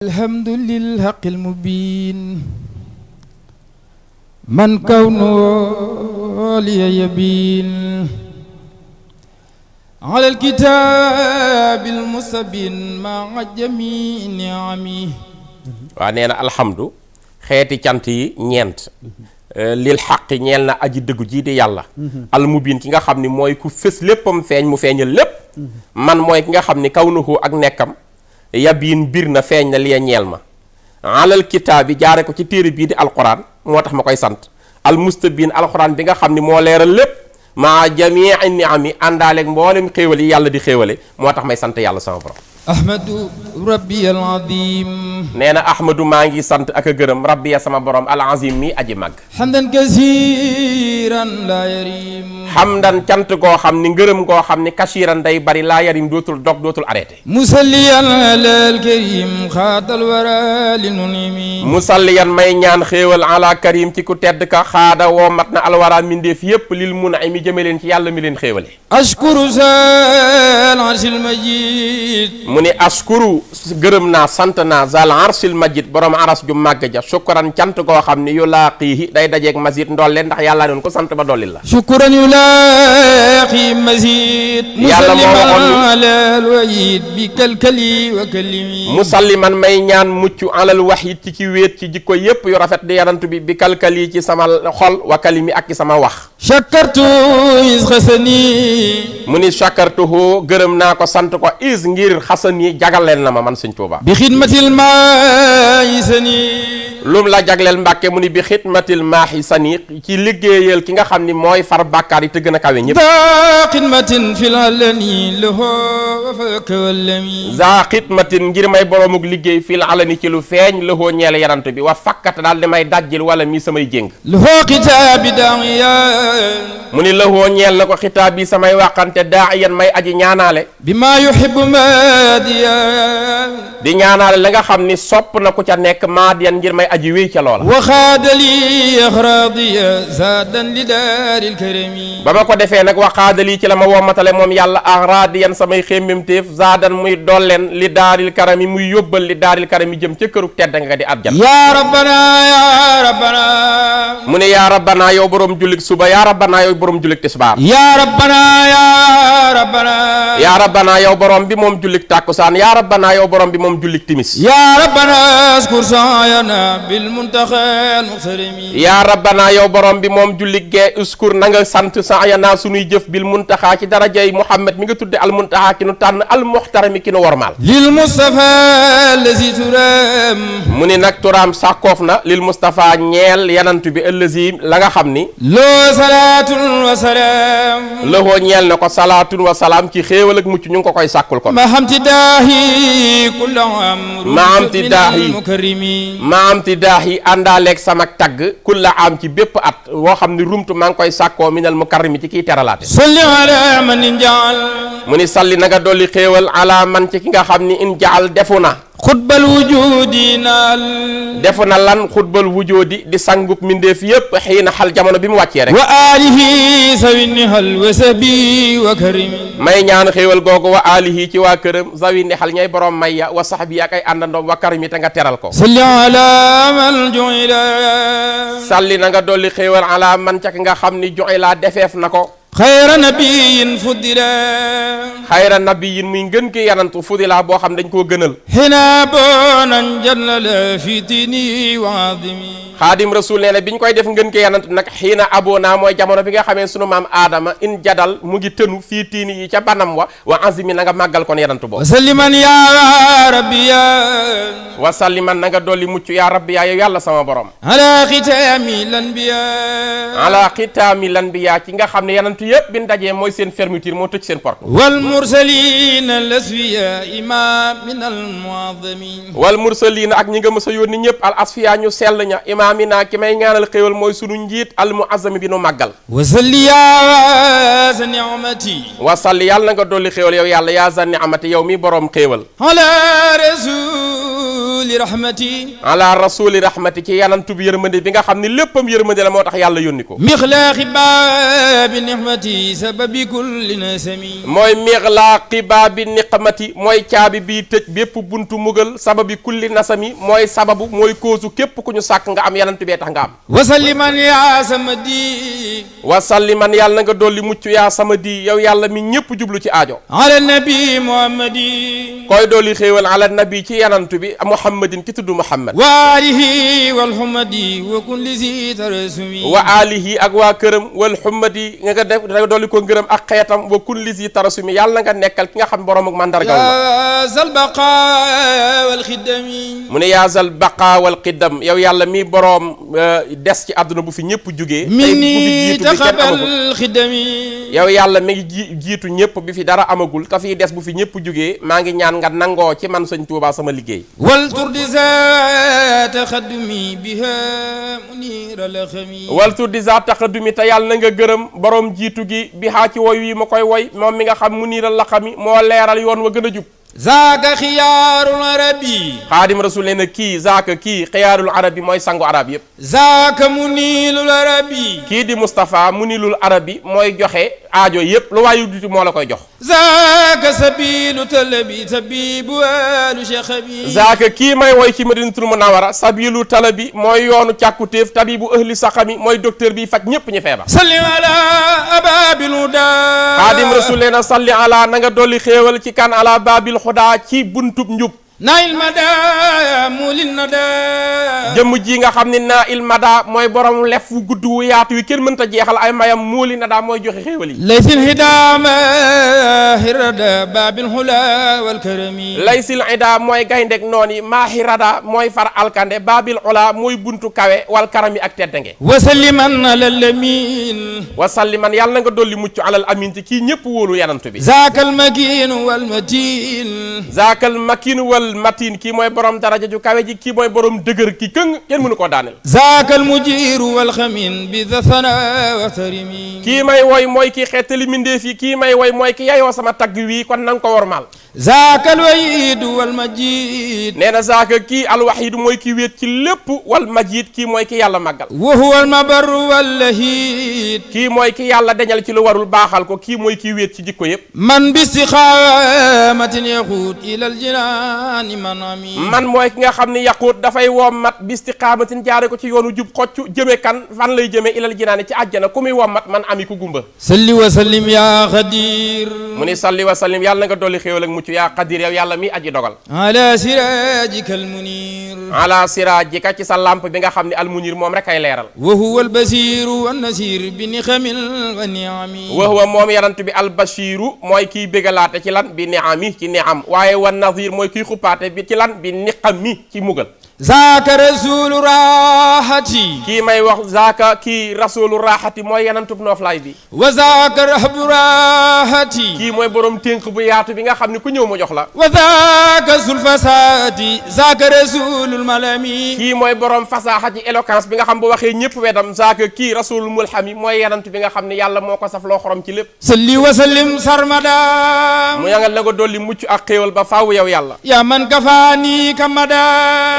الحمد للحق المبين من كونه لي يبين على الكتاب المستبين مع جميع نعمه. waa nee na alhamdu xeeti cant yi ñeent lil xaq ñeel na aji dëggu ji di yàlla al mubin ki nga xam ni mooy ku fës léppam feeñ mu feeñal lépp man mooy ki nga xam ni kawnuhu ak nekkam yabiin bir na feeñ na liya ñeel ma alal kitaab bi jaare ko ci téere bii di alquran moo tax ma koy sant al mustabin alquran bi nga xam ni moo leeral lépp maa jamii niami àndaaleeg mboolem xéewal yi yàlla di xéewale moo tax may sant yàlla sama borom. ahmadu rabbi al azim. nee na ahmadu maa ngi sant ak a gërëm rabbi ya sama borom al azim mi aji màgg. hamdan kasiran la yarim. hamdan cant goo xam ni ngërëm goo xam ni kasiran day bari laa yarim dootul dog dootul arrêté. musalliyan alal karim xaatal wara li nunimi. musalliyan may ñaan xéewal ala karim ci ku tedd ka xaada woo mat na alwara mindeef yépp lil mun ay mi jëme leen ci yàlla mi leen xéewale. ashkuru zal arshil majid. mu ni askuru gërëm naa sant naa zal arsil majid borom aras ju màgg ja shukran cant goo xam ni yu laaqiihi day dajeeg mazid ndolleen ndax yàlla noonu ko sant ba dolli la. shukran yu laaqi mazid. yàlla moo waxoon alal wahid bi kalkali wa kalimi. musalliman may ñaan mucc alal wahid ci wéet ci jikko yépp yu rafet di yarantu bi bi kalkali ci sama xol wa kalimi ak ci sama wax. shakartu is xasani. mu ni shakartuhu gërëm naa ko sant ko is ngir xasan yi jagaleel na ma man sëñ Tuuba bi xidmatil maahi sani. lum la jagleel Mbàkke mu ni bi xidmatil maahi sani ci liggéeyal ki nga xam ni mooy far bàkkaar yi te gën a kawe ñëpp. za xidmatin fil alani lahu wa faka wallami. za xidmatin ngir may boromuk liggéey fil alani ci lu feeñ lahoo ñeel yarant bi wa fakkata daal di may dajjil wala mi samay jéng. lahu xitaabi da'iya. mu ni lahoo ñeel na ko xitaab bi samay wàqante daa'iyan may aji ñaanaale. bi ma yuhibbu madiya. di ñaanaale la nga xam ni sopp na ku ca nekk maadiyan ngir may aji wéy ca loola. waxaadali axraadiya zaadan li daaril karami. ba ma ko defee nag waxaadali ci la ma wommatale moom yàlla axraadiyan samay xémmemtéef zaadan muy dolleen li daaril karami muy yóbbal li daaril karami jëm ca kërug tedd nga di àjjana. yaa rabbana yaa rabbana. mu ne yaa rabbana yow borom jullik suba yaa rabbana yow borom jullik tisbaar. yaa rabbana yaa rabbana. yaa rabbana yow borom bi moom jullik tàkkusaan yaa rabbana yow borom bi moom jullik timis. yaa rabbana askur saayana bil muntaxal muxtarimi. yaa rabbana yow borom bi moom jullik gee uskur na nga sant saayana sunuy jëf bil muntaxaa ci darajay Muhammad mi nga tudde al muntaxaa ki nu tànn al muxtarimi ki nu wormaal. lil Mustafa lazi turam. mu ni nag turaam sàkkoof na lil Mustafa ñeel yanantu bi ëllësi la nga xam ni. loo salaatun wa salaam. lëxoo ñeel na ko salaatun wa salaam ci xéewal ak mucc ñu ngi ko koy sàkkul kon. ma hamti daahi kullu amru. ma hamti daahi mukarrimi. ma hamti daahi àndaaleeg sama tagg kulla am ci bépp at woo xam ni rumtu maa ngi koy sàkkoo minal mukarrimi ci kiy teralaate. salli ala man jaal. mu ni salli na nga dolli xéewal ala man ci ki nga xam ni in jaal defu na. xutbal wujudi naal. defu na lan xutbal wujudi di sangub mindeef yépp xëy na xal jamono bi mu wàccee rek. wa alihi sawini hal wa sabi wa karimi. may ñaan xéewal googu wa alihi ci waa këram zawini xal ñay borom may ya wa saxbi ak ay àndandoom wa karimi te nga teral ko. salli ala man ju'ila. salli na nga dolli xéewal ala man ca ki nga xam ni ju'ila defeef na ko. xayra nabiyin fuddila. xayra nabiyin muy ngën ki yanantu fuddila boo xam dañ koo gënal. xina bonan jannala fi tini wa adimi. xaadim rasul nee na bi ñu koy def ngën ki yanantu nag xiina abona mooy jamono bi nga xamee sunu maam aadama in jadal mu ngi tënu fii tiini yi ca banam wa azimi na nga màggal kon yanantu boobu. wasalliman ya rabbi ya. wasalliman na nga dolli mucc ya rabbi ya yow yàlla sama borom. ala xitaami lanbiya. ala xitaami lanbiya ci nga xam ne yanantu yëpp bi ñu dajee mooy seen fermeture moo tëj seen porte. wal mursalina al asfiya imam min al muazzamin. wal mursalina ak ñi nga mës a yónni ñëpp al asfiya ñu sell ña imaamina ki may ñaanal xéewal mooy sunu njiit al muazzami bi nu màggal. wasalli ya za ni'mati. wasalli yàlla na nga dolli xéewal yow yàlla yaa za ni'mati yow mi borom xéewal. ala rasuli rahmati ala rasuli rahmati ci yanantu bi yërmande bi nga xam ni léppam yërmande la moo tax yàlla yónni ko mixlaaqi baabi nixmati sababi kulli nasami mooy mixlaaqi baabi niqmati mooy caabi bii tëj bépp buntu mugal sababi kulli nasami mooy sababu mooy koosu képp ku ñu sàkk nga am yanantu bee tax nga am wasalliman yaa samadi wasalliman yàlla na nga dolli mucc yaa samadi yow yàlla mi ñépp jublu ci aajo ala nabi muhammadi koy dolli xéewal ala nabi ci yanantu bi muhammadin ki tudd muhammad wa alihi wal humadi wa kulli zi tarasumi wa alihi ak waa këram wal hummadi nga def da dolli ko ngërëm ak xeetam wa kulli zi tarasumi yàlla na nga nekkal ki nga xam borom ak mandargal la ya zal baqa wal xidami mu ne yaa zal baqa wal xidam yow yàlla mi borom des ci àdduna bu fi ñëpp jugee minni taqabal xidami yow yàlla mi ngi jiitu ñëpp bi fi dara amagul te fii des bu fi ñëpp jugee maa ngi ñaan nga nangoo ci man sëñ Tuubaa sama liggéey wal turdi za taqaddumi biha munira laxami wal turdi za taqaddumi te yàlla na nga gërëm borom jiitu gi bi xaa ci woy wi ma koy woy moom mi nga xam munira laxami moo leeral yoon wa gën a jub zaaka xiyaarul arabi xaadim rasul nee na kii zaaka kii xiyaarul arabi mooy sangu arab yëpp zaaka munilul arabi kii di Moustapha munilul arabi mooy joxe aajo yëpp lu waayu duti moo la koy jox zaaka sabilu talabi tabibu alu cheikhabi zaaka kii may woy ci madinatul munawara sabilu talabi mooy yoonu càkkutéef tabibu ahli saxami mooy docteur bi faj ñëpp ñu feebar salli ala ababil huda xaadim rasul nee na salli ala na nga dolli xéewal ci kan ala babil xudaa ci buntub njub nail mada mulil nada jëmm ji nga xam ne naa il mada mooy borom lef wu gudd wu yaatu wi kenn mënta jeexal ay mayam muuli nada mooy joxe xéewal yi laysil hidama hirada babil hula wal karami laysil ida mooy gayndeg noon yi maahirada mooy far alkande babil ula mooy buntu kawe wal karami ak teddange wasalliman alal amin wasalliman yàlla na nga dolli mucc alal amin ci kii ñëpp wóolu yanantu bi zaakal makin wal matin zaakal makin wal matin kii mooy borom daraja ju kawe ji kii mooy borom dëgër ki këng kenn mënu koo daaneel zaakal mujiru wal xamin bi dathana wa tarimi kii may woy mooy kii xeetali mindeef yi kii may woy mooy ki yayoo sama tagg wii kon nanga ko wormaal zaakal wayidu wal majid nee na zaaka kii alwaxidu mooy ki wéet ci lépp wal majid kii mooy ki yàlla màggal wa huwa al mabarru wal lahid kii mooy ki yàlla dañal ci lu warul baaxal ko kii mooy ki wéet ci jikko yépp man bi istiqamatin yaxuut ila al jinan man mooy ki nga xam ne yaquut dafay wommat bi istiqaamatin jaare ko ci yoonu jub xocc jëme kan fan lay jëme ilal jinaani ci àjjana ku muy wommat man ami ku gumba salli wa sallim ya xadir mu ni salli wa sallim yàlla na nga dolli xéewal ak mucc yaa xadir yow yàlla mi aji dogal ala sirajika al munir ala sirajika ci sa lampe bi nga xam ne al munir moom rek ay leeral wa huwa al basiru wan nasir bi niqamil wa niami wa huwa moom yanant bi al basiru mooy kiy bégalaate ci lan bi niami ci niam waaye wan nasir mooy kiy xuppaate bi ci lan bi niqami ci mugal zaaka rasulu rahati kii may wax zaaka kii rasulu rahati mooy yanantub nooflaay bi wa zaaka rahbu rahati kii mooy borom ténk bu yaatu bi nga xam ne ku ñëw mu jox la wa zaaka sul fasati zaaka rasulul malami kii mooy borom fasaxa ci éloquence bi nga xam bu waxee ñëpp wedam zaaka kii rasulul mulhami mooy yanant bi nga xam ne yàlla moo ko saf loo xorom ci lépp salli wa sallim sarmada mu yangal na ko dolli mucc ak xéewal ba faaw yow yàlla ya man kafaani kamada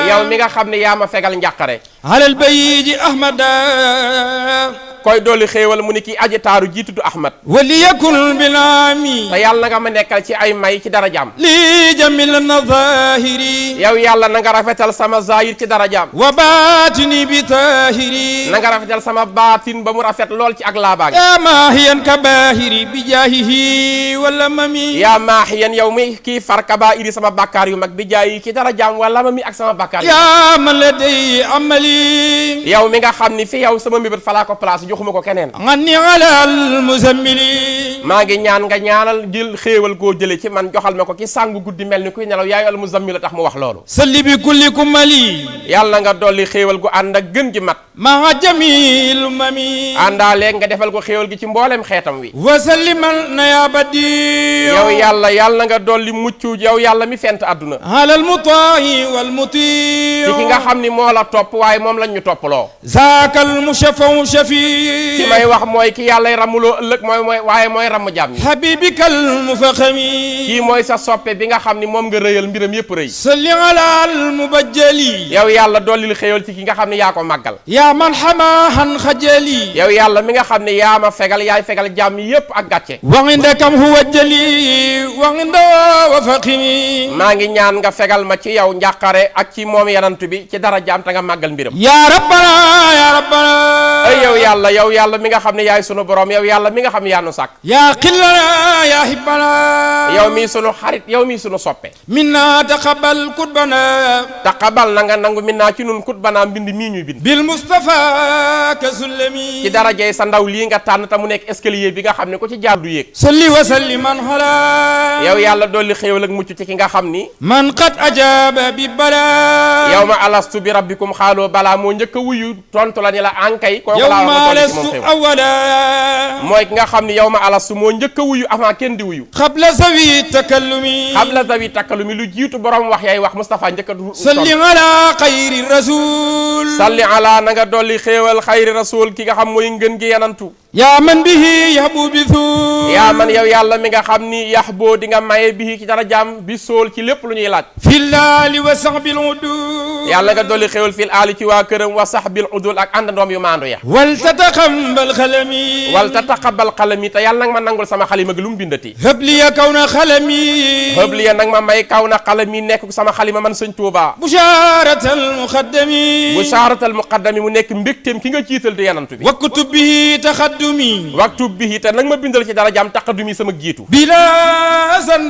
yow mi nga xam ne yaa ma fegal njàqare alal bayiji ahmada koy dolli xéewal mu ni kii aji taaru jiitudu ahmad wali yakun bilami te yàlla na nga ma nekkal ci ay may ci dara jaam li jamil nazahiri yow yàlla na nga rafetal sama zahir ci dara jaam wa batini bi tahiri na nga rafetal sama baatin ba mu rafet lool ci ak laabaange ya mahiyan kabahiri bi jahihi wala mami yaa maahiyan yow mi kii far kabairi sama bàkkaar yu mag bi jaayi ci dara jaam wala mami ak sama bàkkaar ya man laday amali yow mi nga xam ni fi yow sama mébét falaa ko place joxuma ko keneen anni ala al muzammili maa ngi ñaan nga ñaanal jël xéewal goo jële ci man joxal ma ko ki sàngu guddi mel ni kuy nelaw yaayu al muzammil a tax mu wax loolu salli bi kulli kumali yàlla nga dolli xéewal gu ànd ak gën gi mat ma jamil mami àndaaleeg nga defal ko xéewal gi ci mboolem xeetam wi wa salliman na ya badi yow yàlla nga dolli mucc yow yàlla mi fent àdduna ala al mutahi wal muti ci ki nga xam ni moo la topp waaye moom lañ ñu toppaloo. zaakal mushaffaw shafi. ki may wax mooy ki yàllay ramuloo ëllëg waaye mooy ramu jàmm ñi. habibikal mufakhami. kii mooy sa soppe bi nga xam ni moom nga rëyal mbiram yépp rëy. salli alal mubajjali. yow yàlla dollil xéewal ci ki nga xam ne yaa ko màggal. yaa man xamaahan xajali. yow yàlla mi nga xam ne yaa ma fegal yaay fegal jàmm yépp ak gàcce. wa indakam huwa jali wa inda wa faqimi. maa ngi ñaan nga fegal ma ci yow njàqare ak ci moom yanantu bi ci dara jaam te nga màggal mbiram. yaa rabbana yaa rabbana. ay yow yàlla mi nga xam ne yaay sunu borom yow yàlla mi nga xam ne yaa nu sàkk. yaa xillana yaa hibbana. yow mii sunu xarit yow mii sunu soppe. minna taqabbal kutbana. taqabbal na nga nangu minna ci nun kutbana mbind mii ñuy bind. bil Mustafa ka sullami. ci darajey sa ndaw lii nga tànn te mu nekk escalier bi nga xam ne ko ci jaar du yéeg. salli wa salliman ala. yow yàlla dolli xéewal ak mucc ci ki nga xam ni. man qad ajaba bi bala. yow ma alastu bi rabbikum xaaloo balaa moo njëkk a wuyu tontu la ni la ankay. kooku laa war a tontu ci moom awala. mooy ki nga xam ni yow ma alastu moo njëkk a wuyu avant kenn di wuyu. xabla zawi takallumi. xabla zawi takallumi lu jiitu borom wax yaay wax Moustapha njëkk a du. salli ala xayri rasul. salli ala na nga dolli xéewal xayri rasul ki nga xam mooy ngën gi yanantu. yaa man bihi yahbu bi suul. yaa man yow yàlla mi nga xam ni yax boo di nga maye bihi ci dara jaam bi sool ci lépp lu ñuy laaj. fil aali wa sahbil udul. yàlla nga dolli xéewal fil aali ci waa këram wa sahbil udul ak àndandoom yu maandu ya. wal tataqabbal xalami. wal tataqabbal xalami te yàlla nag ma nangul sama xalima gi lu mu bindati. habliya kawna xalami. habliya nag ma may kaw na xalami nekk sama xalima man sëñ Tuuba. busharatal muqaddami. busharatal muqaddami mu nekk mbégteem ki nga jiital di yanantu bi. wa kutub bihi taxaddumi. waxtu bihi te nag ma bindal ci dara jaam taqaddumi sama jiitu. bila asan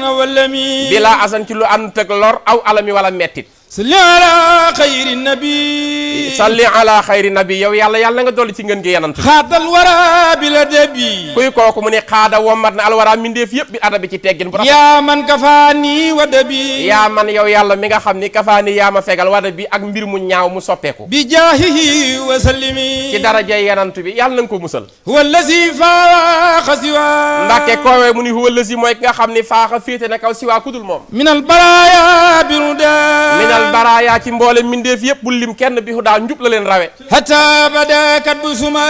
walami. bila asan ci lu ànd ak lor aw alami wala mettit. salli ala xayri nabi. salli ala xayri nabi yow yàlla nga dolli ci ngeen gi yanantu. xaadal wara bi la debi. kuy kooku mu ne xaada wommat na alwara mindeef yëpp bi adabi ci teggin bu rafet. yaa man kafaani wa dabi. yaa man yow yàlla mi nga xam ni kafaani yaa ma fegal wada bi ak mbir mu ñaaw mu soppeeku. bi jaahihi wa sallimi. ci darajay yanantu bi yàlla na nga ko musal. huwa allazi faaxa siwa. Mbàkke koowee mu ni huwa allazi mooy ki nga xam ni faaxa féete na kaw siwaa kudul moom. minal baraaya bi ruda. baraaya ci mboole mindeef yëpp bul lim kenn bi daa njub la leen rawe. hatta bada kat bu suma.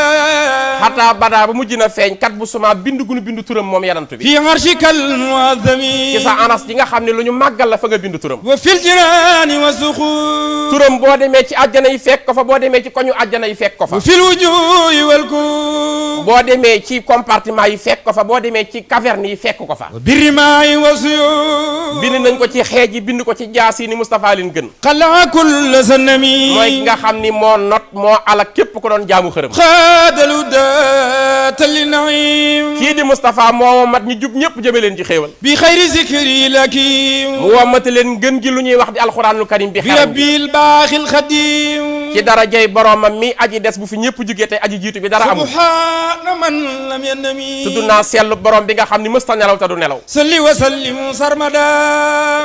hatta bada ba mujj na feeñ kat bu suma bindu gunu bindu turam moom yanantu bi. fi arshikal muazzami. ci sa anas ji nga xam ne lu ñu màggal la fa nga bindu turam. wa fil jinaani wa suxur. turam boo demee ci àjjana yi fekk ko fa boo demee ci koñu àjjana yi fekk ko fa. wa fil wujuhi wal kur. boo demee ci compartiment yi fekk ko fa boo demee ci caverne yi fekk ko fa. wa birrimaay wa suyur. bind nañ ko ci xeej yi bind ko ci jaas yi ni Moustapha leen gën. xalaa kulla sanami. mooy ki nga xam ni moo not moo alak képp ku doon jaamu xërëm. xaadalu daatali naim. kii di Moustapha moo mat ñi jub ñëpp jëme leen ci xéewal. bi xayri zikri lakim. mu womate leen gën gi lu ñuy wax di alxuraanul karim bi. bi rabbil baaxil xadim. ci darajay boromam mi aji des bu fi ñëpp jugee tey aji jiitu bi dara amul. subhaana man lam yanami. tudd naa seetlu borom bi nga xam ni mësta nelaw te du nelaw. salli wa sallim sarmada.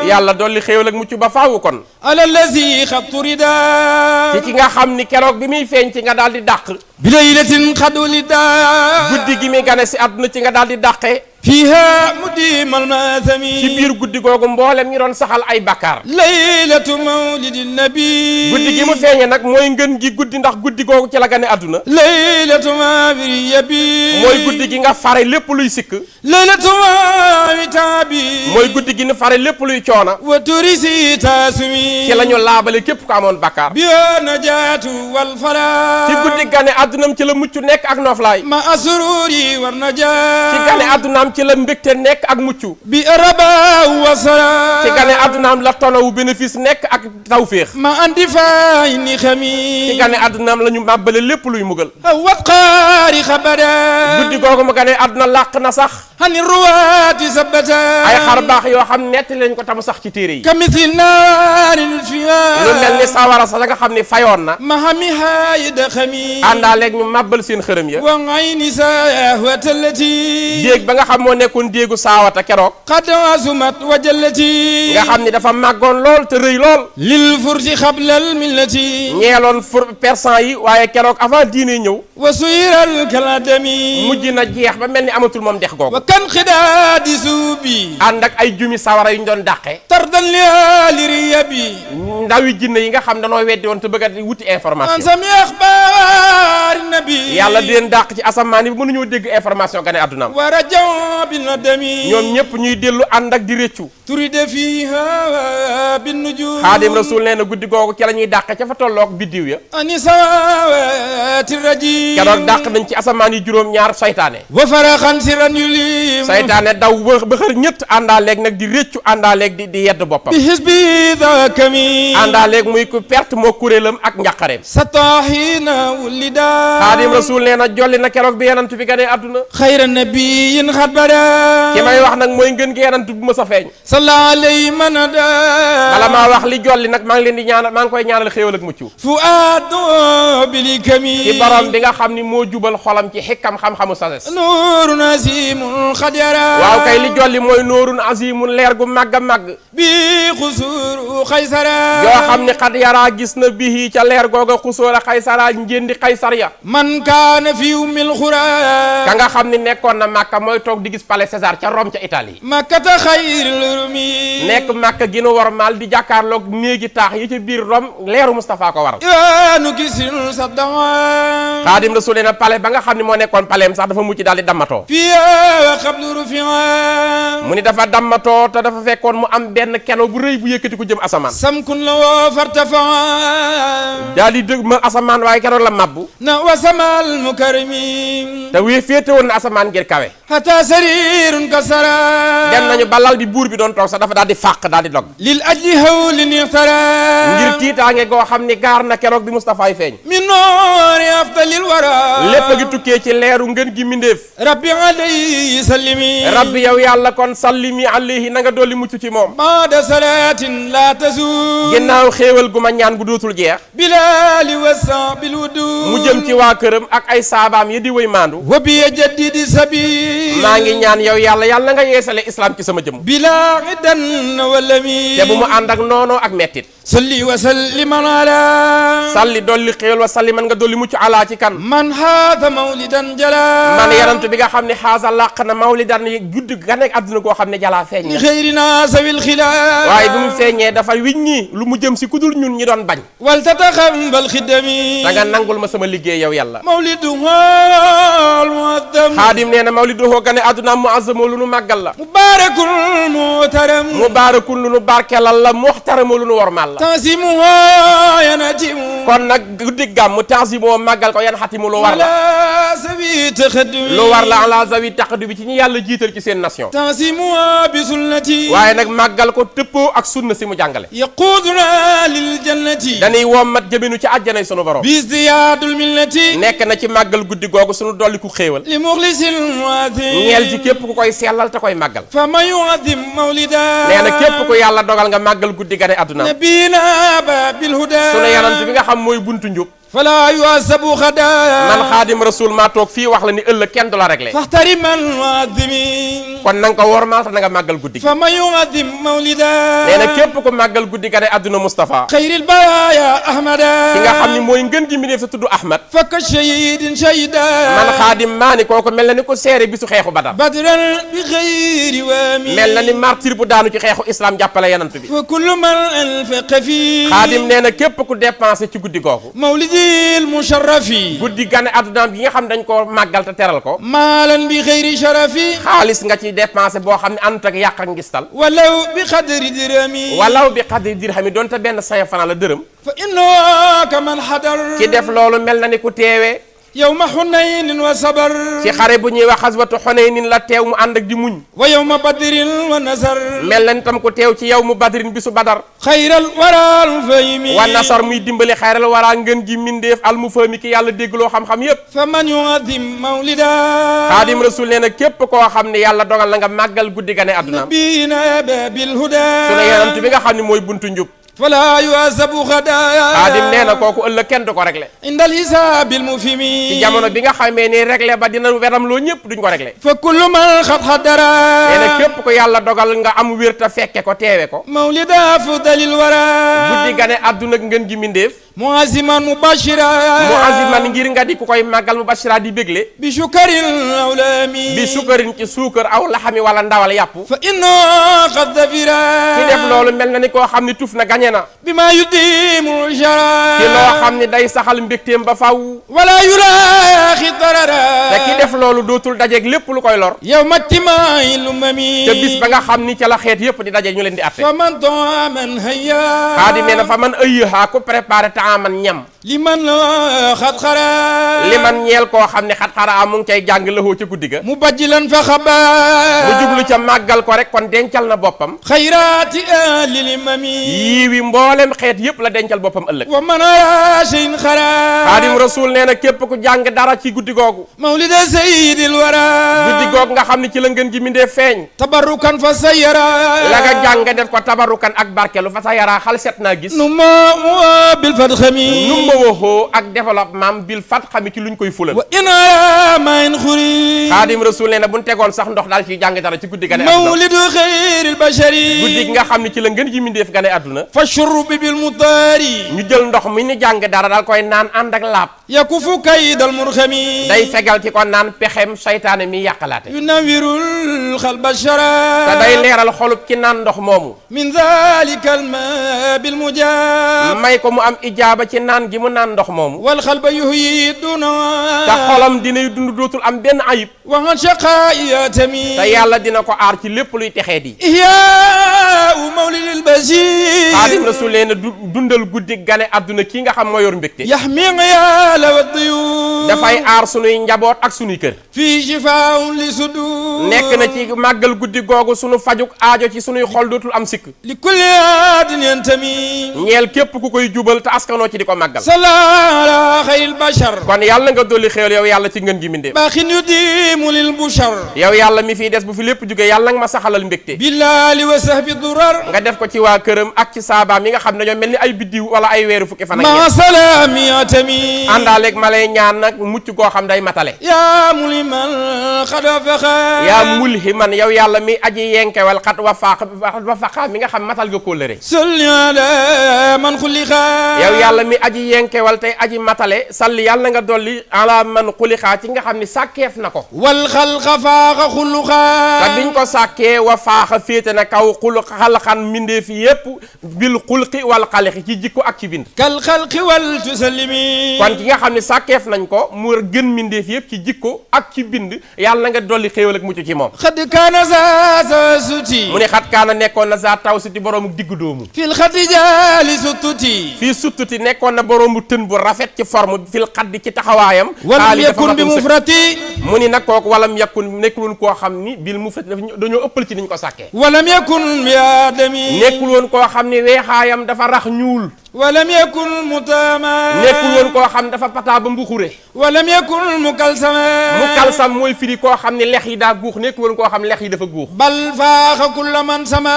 yàlla dolli xéewal ak mucc ba faawu kon. ala lazi xattu rida. ci ki nga xam ni keroog bi muy feeñ ci nga daal di dàq. bi laylatin xadulida. guddi gi muy gane si àdduna ci nga daal di dàqee. fiha mudimal mathami. ci biir guddi googu mboolem ñi doon saxal ay bakkaar. laylatu mawlidin nabi. guddi gi mu feeñee nag mooy ngën gi guddi ndax guddi googu ci la gane àdduna. laylatu mabiri yabi. mooy guddi gi nga fare lépp luy sikk. laylatu mawitabi. mooy guddi gi ni fare lépp luy coona. wa turisi tasumi. ci la ñu laabale képp ku amoon bakkaar. bi najatu wal fala. ci guddi gane àddunam ci la mucc nekk ak noflaay. ma asururi war najat. ci gane àddunaam ci la mbégte nekk ak mucc. bi araba wa sala. ci gane àddunaam la tonawu bénéfice nekk ak tawféex. ma andi fay ni xami. ci gane àddunaam la ñu màbbale lépp luy mugal. wat qaari xabada. guddi googu mu gane àdduna làq na sax. hani ruwaati sabata. ay xar baax yoo xam netti lañ ko tamu sax ci téere yi. kamithli naarin fiha. lu mel ni sawara sax nga xam ni fayoon na. mahamiha yadxami. àndaaleeg ñu màbbal seen xërëm ya. wa ayni sahwatallati. déeg ba nga xam moo nekkoon déegu saawata keroog. qad azumat wa jallati. nga xam ni dafa màggoon lool te rëy lool. lil fursi xablal millati. ñeel ragaloon persan yi waaye keroog avant diine ñëw وسير الكلادمي mujj na jeex ba mel ni amatul moom dex googu وكان خداد سوبي ànd ak ay jumi sawara yu ñu doon dàqe طردا لآل ريبي ndawi jinne yi nga xam danoo weddi woon te bëgg a wuti عن information سمي أخبار النبي yàlla di leen dàq ci asamaan yi mënuñoo dégg information gane addunaam ورجعوا بالندم ñoom ñëpp ñuy dellu ànd ak di réccu تريد فيها بالنجوم xaadim rasul nee na guddi googu ci la ñuy dàq ca fa tolloog biddiw ya أنسوات الرجيم keroog dàq nañ ci asamaan yi juróom-ñaar saytaane وفرخا سرا يليم saytaane daw ba xër ñett àndaaleeg nag di réccu àndaaleeg di yedd boppam بحزبي ذاكمي àndaaleeg muy ku perte moo kuréelam ak njàqareem سطاحين ولدا xaadim rasul nee na jolli na keroog bi yenant bi gane adduna خير النبي قد بدا ki may wax nag mooy ngën gi yenant bu ma sa feeñ صلى عليه من هدى bala maa wax li jolli nag maa ngi leen di ñaanal maa ngi koy ñaanal xéewal ak mucc فؤاد بالكمي ci borom bi nga xam ni moo jubal xolam ci xikkam xam-xamu sases نور نسيم قد يرى waaw kay li jolli mooy nóorun azimun leer gu màgg a màgg بخسور خيسرا yoo xam ni xad yaraa gis na bihi ca leer googa xusóor a xaysara njëndi xaysar ya من كان في أم الخرى ka nga xam ni nekkoon na Màkka mooy toog di gis palais César ca Rome ca Italie مكة خير الرمي nekk Màkka gi nu war maal di jàkkaarloog néegi taax yi ci biir Rome leeru Moustapha ko waral يا نكسر صدعا xaadim rasul na palais ba nga xam ni moo nekkoon palais am sax dafa mucc daal di dammatoo فيها قبل رفعا mu ni dafa dammatoo te dafa fekkoon mu am benn keno bu rëy bu yëkkati ko jëm asamaan سمك له فارتفعا daal di dëgg ma asamaan waaye keroog la mabbu وسما المكرم te wii féete woon na asamaan ngir kawe حتى سرير كسرا dem nañu balal bi buur bi doon toog sax dafa daal di fàq daal di dog للأجل هول يغترى ngir tiitaange goo xam ni gaar na keroog bi Moustapha yi feeñ من نور أفضل الورى lépp a ngi tukkee ci leeru ngën gi mindeef ربي عليه سلمي rabbi yow yàlla kon sallimi alayhi na nga dolli mucc ci moom بعد صلاة لا تزول ginnaaw xéewal gu ma ñaan gu dootul jeex بلال والصعب الودود mu jëm ci waa këram ak ay saabaam yi di wéy maandu وبيجدد سبيل maa ngi ñaan yow yàlla yàlla nga yeesale islam ci sama jëm بلا عدا ولمي te bu mu ànd ak noonoo ak mettit صلي وسلم على salli dolli xéewal wa salli man nga dolli mucc alaa ci kan من هذا مولدا جلا man yarantu bi nga xam ne xaasa làq na mawlidan yi judd ga nekk àdduna goo xam ne jalaa feeñ na لخيرنا سوي الخلاف waaye bi mu feeñee dafa wiññi lu mu jëm si kudul ñun ñi doon bañ ولتتخم بالخدم da nga nangul ma sama liggéey yow yàlla مولدها المعظم xaadim nee na mawliduhoo gane àdduna mu azzamoo lu nu màggal la مبارك المحترم mubaarakun lu nu barkelal la muxtaramoo lu nu wormaal la تنسيمها ينتم kon nag guddi gàmm tansimoo màggal ko yan xatimu lu war la على سبيل تخدم lu war la ala zawi taqadu bi ci ñi yàlla jiital ci seen nation تنسيمها بسنتي waaye nag màggal ko tëppoo ak sunna si mu jàngale يقودنا للجنة dañuy wommat jëminu ci àjjanay sunu borom بازدياد الملة nekk na ci màggal guddi googu sunu dolli ku xéewal لمخلص المعظم ñeel ci képp ku koy sellal te koy màggal فما يعظم مولدا nee na képp ku yàlla dogal nga màggal guddi gane àdduna نبينا بالهدى sunu yanant bi nga xam mooy buntu njub فلا يعذب غدا man xaadim rasul maa toog fii wax la ni ëllëg kenn du la réglé فاحترم المعظمين kon na nga ko wormaal te na nga màggal guddi gi فما يعظم مولدا nee na képp ku màggal guddi gane àdduna Moustapha خير البرايا أحمدا ki nga xam ni mooy ngën gi mi def sa tudd Ahmad فك شهيد شهيدا man xaadim maa ni kooku mel na ni ko seere bisu xeexu Badar بدرا بخير وامي mel na ni martyr bu daanu ci xeexu islam jàppale yanant bi فكل من أنفق فيه xaadim nee na képp ku dépensé ci guddi googu مولدي المشرف guddi gane àdduna bi nga xam dañ ko màggal te teral ko مالا بخير شرف xaalis nga ciy dépensé boo xam ne àndut ak yàq ak ngistal ولو بقدر درامي walaw bi xadri dirhami doonte benn 5 francs la dërëm فإنه كمن حضر ki def loolu mel na ni ku teewee يوم حنين وصبر ci xare bu ñuy wax xaswatu Xunaynin la teew mu ànd ak di muñ ويوم بدر ونصر mel na ni tam ku teew ci yow mu badrin bisu badar خير الورى الفهم wa nasar muy dimbali xayral waraa ngën gi mindeef al mu fahmi ki yàlla déggloo xam-xam yépp فمن يعظم مولدا xaadim rasul nee na képp koo xam ne yàlla dogal na nga màggal guddi gane àddunaam نبينا باب الهدى sunu yonent bi nga xam ne mooy buntu njub فلا يعذب غدا xaadim nee na kooku ëllëg kenn du ko réglé عند الحساب المفهم ci jamono bi nga xamee ni réglé ba dina weram loo ñëpp duñ ko réglé فكل من قد حضر nee na képp ko yàlla dogal nga am wér te fekke ko teewe ko مولد أفضل الورى guddi gane àdduna ngën gi mindeef muaziman mubashira ngir nga di ku koy màggal mubashira di bégle bi sukarin awlami bi sukarin ci suukar aw laxami wala ndawal yàpp fa inna qad dafira ki def loolu mel na ni koo xam ni tuf na gañe na bima yudimu shara ci loo xam ni day saxal mbégteem ba faw wala yulaaxi darara te ki def loolu dootul dajeeg lépp lu koy lor yawma timaa'il umami te bis ba nga xam ni ca la xeet yépp di daje ñu leen di atte fa man taaman hayya Xaadim nee na fa man ëyyahaa ku préparé taaman ñam liman xat xara li man ñeel koo xam ne xat xara mu ngi cay jàng lëxoo ca guddi ga mu bajjilan fa xaba mu jublu ca màggal ko rek kon dencal na boppam xayraati ahli limami yiiwi mboolem xeet yépp la dencal boppam ëllëg wa man arasin xara Xaadim Rasuul nee na képp ku jàng dara ci guddi googu mawlida sayyidil wara guddi googu nga xam ne ci la ngeen gi mindee feeñ tabarrukan fa sayara la nga jàng def ko tabarukan ak barkelu fa sa yaraa xal set naa gis nu ma bil fadxami nu ma waxoo ak développement bil fat xami ci luñ koy fulal wa ina ma in xuri Xaadim Rasuul nee na buñ tegoon sax ndox daal ciy jàng dara ci guddi gane mawlidu xayril bashari guddi gi nga xam ne ci la ngeen ji mindeef gane àdduna fa shurbi bil mutari ñu jël ndox mi ni jàng dara daal koy naan ànd ak laab yakufu kaydal murxami day fegal ci ko naan pexem saytaane mi yàqalaate yunawirul xalba shara te day leeral xolub ki naan ndox moomu min dalika al ma bil mujab may ko mu am ijaaba ci naan gi mu naan ndox moomu wal xalba yuhyi duna te xolam dinay dund dootul am benn ayib wa an shaqaiyatami te yàlla dina ko aar ci lépp luy texee di ihyaa'u mawlidil bashir Xaadim Rasuul nee na dundal guddi gane àdduna kii nga xam moo yor mbégte yahmi ghiyala wa duyur dafay aar sunuy njaboot ak sunuy kër fi shifaa'un li sudur nekk na ci màggal guddi googu sunu fajuk aajo ci sunuy xol dootul am sikk li kulli aadin yantami ñeel képp ku koy jubal te askanoo ci di ko màggal salla ala xayril bashar kon yàlla nga dolli xéewal yow yàlla ci ngën gi mindee baaxin yudimu lil bushar yow yàlla mi fii des bu fi lépp jógee yàlla nga ma saxalal mbégte billaali wa sahbi durar nga def ko ci waa këram ak ci saabaam yi nga xam ne ñoo mel ni ay biddiw wala ay weeru fukki fan ak ma ñeent salami atami àndaaleeg ma lay ñaan nag mucc goo xam day matale ya muliman qad wafaqa yaa mulhiman yow yàlla mi aji yenkewal xat wafaqa mi nga xam matal nga kóllëre salli ala man xuliqa yow yàlla mi aji yenkewal tey aji matale salli yàlla nga dolli ala man xuliqa ci nga xam ni sàkkeef na ko wal xalqa faaqa xuluqa te biñ ko sàkkee wa faaxa féete na kaw xul xalxan mbindee fi yépp bil xulqi wal xalqi ci jikko ak ci bind kal xalqi wal tusallimi kon ki nga xam ne sàkkeef nañ ko mu gën mbindee fi yépp ci jikko ak ci bind yàlla nga dolli xéewal ak mucc ci moom xad kaana za tawassuti mu ne xat kaana nekkoon na za tawassuti boroomu diggu doomu fil xaddi jaali suttuti fii suttuti nekkoon na boroomu tën bu rafet ci forme fil xaddi ci taxawaayam walam yakun bi mufrati mu ni nag kooku walam yakun nekkul woon koo xam ni bil mufrati dañoo ëppal ci niñ ko sàkkee walam yakun bi aadami nekkul woon koo xam ni weexaayam dafa rax ñuul walam yakun mutama nekkul woon koo xam dafa pataa ba mbuxure walam yakun mukalsama mukalsam mooy firi koo xam ni lex yi daa guux nekkul woon koo xam lex yi dafa guux bal faaxa kulla man sama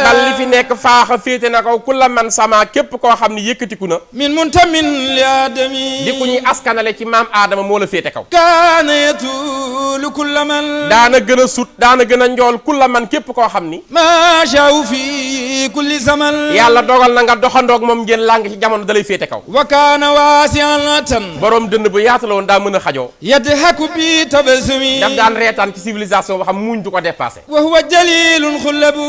bal li fi nekk faaxa féete na kaw kulla man sama képp koo xam ni yëkkatiku na min muntamin li aadami di ku ñuy askanale ci maam aadama moo la féete kaw kaana yatulu kulla man daana gën a sut daana gën a njool kulla man képp koo xam ni ma shaaw fi kulli zaman yàlla dogal na nga doxandoog moom ngeen làng ci jamono dalay féete kaw wa kaana waasi'an tan borom dënd bu yaatu la woon daa mën a xajoo yadhaku bi tabassumi daf daan reetaan ci civilisation boo xam muuñ du ko dépassé wa huwa jalilun xullabu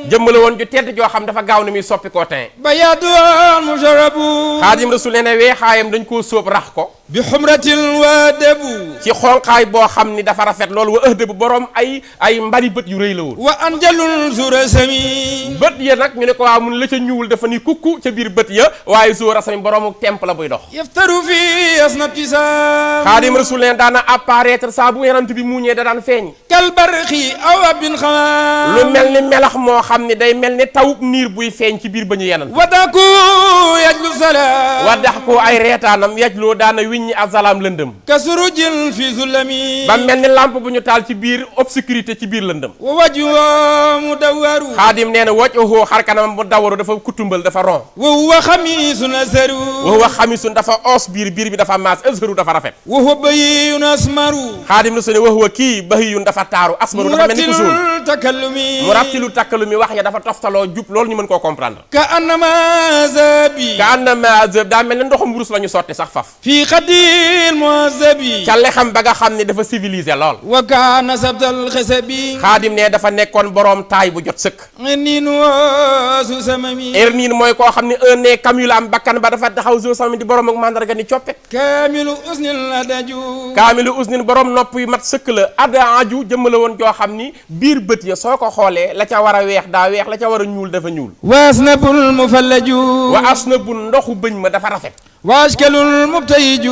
jëmmale woon ju tedd joo xam dafa gaaw ni muy soppi koo tin bayaadun mujarabu Xaadim Rasul nee na weexaayam dañ koo sóob rax ko bi xumratin wa debu ci xonqaay boo xam ni dafa rafet loolu wa ëhde bu borom ay mbari bët yu rëy la woon wa anjalun surasami bët ya nag ñu ne ko waa mun la ca ñuul dafa ni kukku ca biir bët ya waaye surasami boroomu temp la buy dox yaftaru fi asnatisam Xaadim Rasul nee daana apparaître saa bu yanant bi muuñee da daan feeñ kal barqi aw abin xama lu mel ni melax moo xam ni day mel ni tawub niir buy feeñ ci biir ba ñu yanant wadaku yajlu sala wadax ko ay reetaanam yajloo daana wiññi azalaam lëndëm ka surujin fi zulami ba mel ni lampe bu ñu taal ci biir obscurité ci biir lëndëm wa wajhu mudawwaru Xaadim nee na wajhuhu xar kanam mu dawaru dafa kutumbal dafa ron wa huwa xamisun asaru wa huwa xamisun dafa os biir bi dafa maas azharu dafa rafet wa huwa bayyun asmaru Xaadim na su ne wa huwa kii bahiyun dafa taaru asmaru dafa mel ni ku suul murattilul takallumi mu rattilu takkalumi wax ya dafa toftaloo jub loolu ñu mën koo comprendre ka annama zabi ka annama azab daa mel ne ndoxum wurus la ñu sotti sax faf في خدي المعذب ca lexam ba nga xam ne dafa civilisé lool وكان سبت الخسب xaadim ne dafa nekkoon boroom taay bu jot sëkk غنين واسو سممي ermine mooy koo xam ne un ne kamil am bakkan ba dafa taxaw zo sami di boroom ak mandarga ni coppe كامل أذن الأدجو kaamilu usnin boroom nopp yu mat sëkk la ada aju jëmm la woon joo xam ni biir bët ya soo ko xoolee la ca war a weex daa weex la ca war a ñuul dafa ñuul واسنب المفلج wa asna bu ndoxu bëñ ma dafa rafet واشكال المبتيج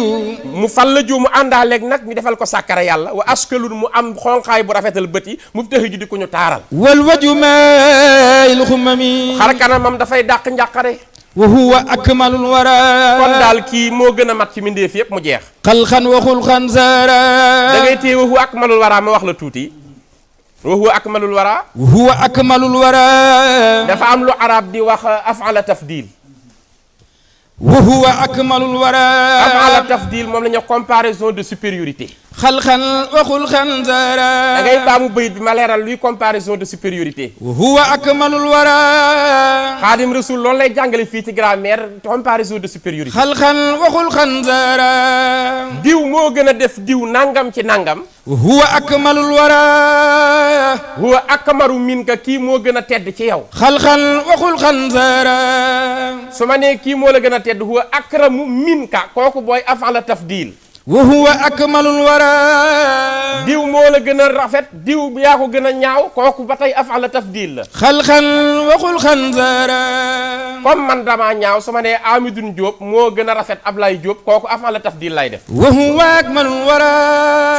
mu fal la ju mu àndaaleeg nag ñu defal ko sàkkara yàlla wa askalun mu am xonqaay bu rafetal bët yi mu taxi ju di ko ñu taaral والوجه ماء الخمم xar kanamam dafay dàq njàqare وهو أكمل الورى kon daal kii moo gën a mat ci mbindeef yépp mu jeex خلقا وخلقا زارا da ngay téye wa huwa akmalul wara ma wax la tuuti wa huwa akmalul wara وهو أكمل الورى dafa am lu arab di wax afala tafdil وهو أكمل الورى afala tafdil moom la ñu comparaison de supériorité خلقا وخلقا زارا da ngay baamu bayit bi ma leeral luy comparaison de supériorité وهو أكمل الورى xaadim rasul loolu lay jàngale fii ci grammaire comparaison de supériorité خلقا وخلقا زارا diw moo gën a def diw nangam ci nangam وهو أكمل الورى huwa akmaru minka kii moo gën a tedd ci yow خلقا وخلقا زارا su ma nee kii moo la gën a tedd huwa akramu minka kooku booy afala tafdil وهو أكمل الورى diw moo la gën a rafet diw yaa ko gën a ñaaw kooku ba tey afala tafdil la خلقا وخلقا زارا comme man damaa ñaaw su ma nee Amidun Diop moo gën a rafet Ablaye Diop kooku afala tafdil lay def وهو أكمل الورى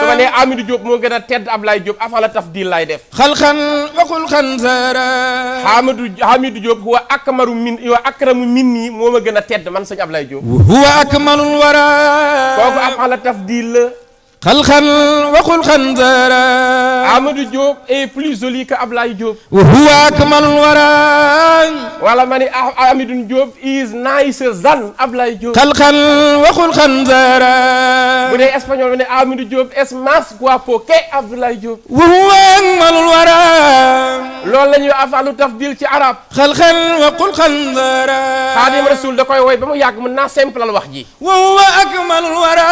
su ma nee Amidou Diop moo gën a tedd Ablaye Diop afala tafdil lay def خلقا وخلقا زارا Hamidou Diop huwa akmaru min wa akramu minni moo ma gën a tedd man sëñ Ablaye Diop وهو أكمل الورى kooku afala tafdil la خلقا وخلقا زارا Amadou Diop est plus joli que Ablaye Diop وهو أكمل الورى wala ma ni Amidou Diop is nicer than Ablaye Diop خلقا وخلقا زارا bu dee espagnol ma ne Amidou Diop es más guapo que Ablaye Diop وهو أكمل الورى loolu la ñuy afalu tafdil ci arab خلقا وخلقا زارا Xaadim Rasul da koy woy ba mu yàgg mën naa simple wax ji وهو أكمل الورى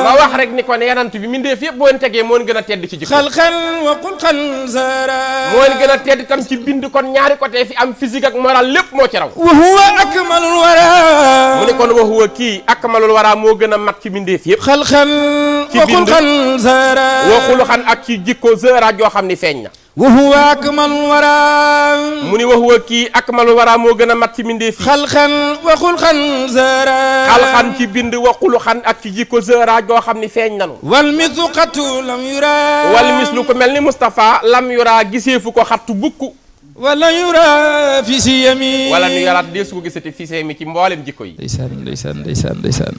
ma wax rek ni ko ne yanant bi mindeef yëpp boo leen tegee moo leen gën a tedd ci jikko خلقا وخلقا زارا moo leen gën a tedd tam ci bind kon ñaari côté fi am physique ak moral lépp moo ci raw وهو أكمل الورى mu ne kon wa huwa kii akmalul wara moo gën a mat ci mindeef yëpp خلقا وخلقا زارا wa xuluxan ak ci jikko zëra joo xam ni feeñ na وهو أكمل الورى mu ni wa huwa kii akmalul wara moo gën a mat ci mindeef yi خلقا وخلقا زارا xalxan ci bind wa xuluxan ak ci jikko zëra joo xam ni feeñ nanu والمثقة لم يرى wal mislu ko mel ni Moustapha lam yura giseefu ko xattu bukku ولا يرى في سيمي wala nu yaraat dee su ko gisati fi see mi ci mboolem jikko yi ndeysaan ndeysaan ndeysaan ndeysaan